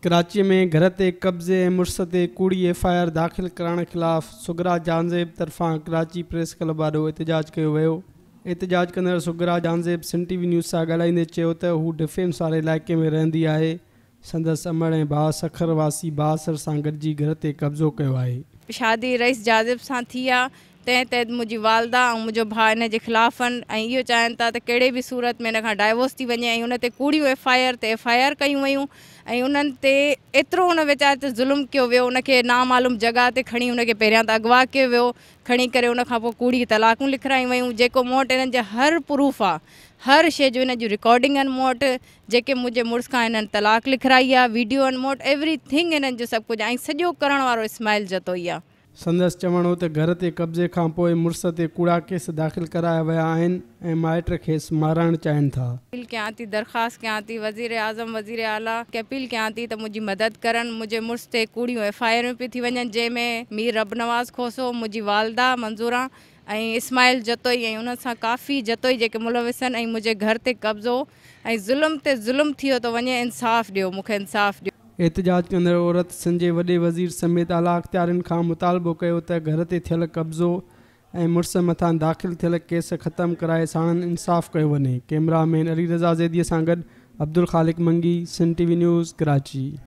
ڪراچي ۾ گهر تي قبضي ۽ مڙس تي ڪوڙي ايف I R داخل ڪرائڻ خلاف صغريٰ جهانزيب طرفان ڪراچي پريس ڪلب آڏو احتجاج ڪيو ويو. احتجاج ڪندڙ Sughra Jahanzeb Sindh T V news سان ڳالهائيندي چيو ته هو ڊفينس واري علائقي ۾ رهندي آهي، سندس امڙ ۽ ڀاء سکر واسي بااثر سان گڏجي گهر تي قبضو ڪيو آهي. شادي رئيس جاذب سان ٿي آ تنهن تحت منهنجي والده ۽ منهنجو ڀاء ان جي خلاف آهن ۽ اهو چاهين ٿا ته ڪهڙي به صورت ۾ ان کان ڊائيورس ٿي وڃي ۽ ان تي ڪوڙيون ايف I R تي ايف I R ڪيون ويون ۽ انهن تي ايترو ان ويچاري تي ظلم ڪيو ويو ان کي نامعلوم جڳهه تي کڻي ان کي پهريان ته اغوا ڪيو ويو کڻي ڪري ان کان پوء ڪوڙي طلاقون لکرايون ويون جيڪو مون وٽ انهن جا هر پروف آ هر شيء جو انهن جون رڪارڊنگ آهن مون وٽ جيڪي منهنجي مڙس کان انهن طلاق لکرائي آ ويڊيو آهن مون وٽ ايوري ٿنگ انهن جو سڀ ڪجهه ۽ سڄو ڪرڻ وارو اسماعيل جتوئي آ. سندس چوڻ هو ته گهر تي قبضي کان پوء مڙس تي ڪوڙا ڪيس داخل ڪرايا ويا آهن ۽ مائٽ کيس مارائڻ چاهين ٿا. اپيل ڪيان ٿي درخواست ڪيان ٿي وزير اعظم وزير اعليٰ کي اپيل ڪيان ٿي ته منهنجي مدد ڪرن منهنجي مڙس تي ڪوڙيون ايف I آرون پيون ٿي وڃن جنهن ۾ مير ربنواز کوسو منهنجي والده منظوران ۽ اسماعيل جتوئي ۽ انهن سان ڪافي جتوئي جيڪي ملوث آهن ۽ منهنجي گهر تي قبضو ۽ ظلم تي ظلم ٿيو ٿو وڃي انصاف ڏيو مون کي انصاف ڏيو. احتجاج ڪندڙ عورت سنڌ جي وڏي وزير سميت اعليٰ اختيارين کان مطالبو ڪيو ته گهر تي ٿيل قبضو ۽ مڙس مٿان داخل ٿيل ڪيس ختم ڪرائي ساڻن انصاف ڪيو وڃي. ڪئميرا مين علي رضا زيدي سان گڏ Abdulkhaliq Mangi, Sindh T V news, Karachi.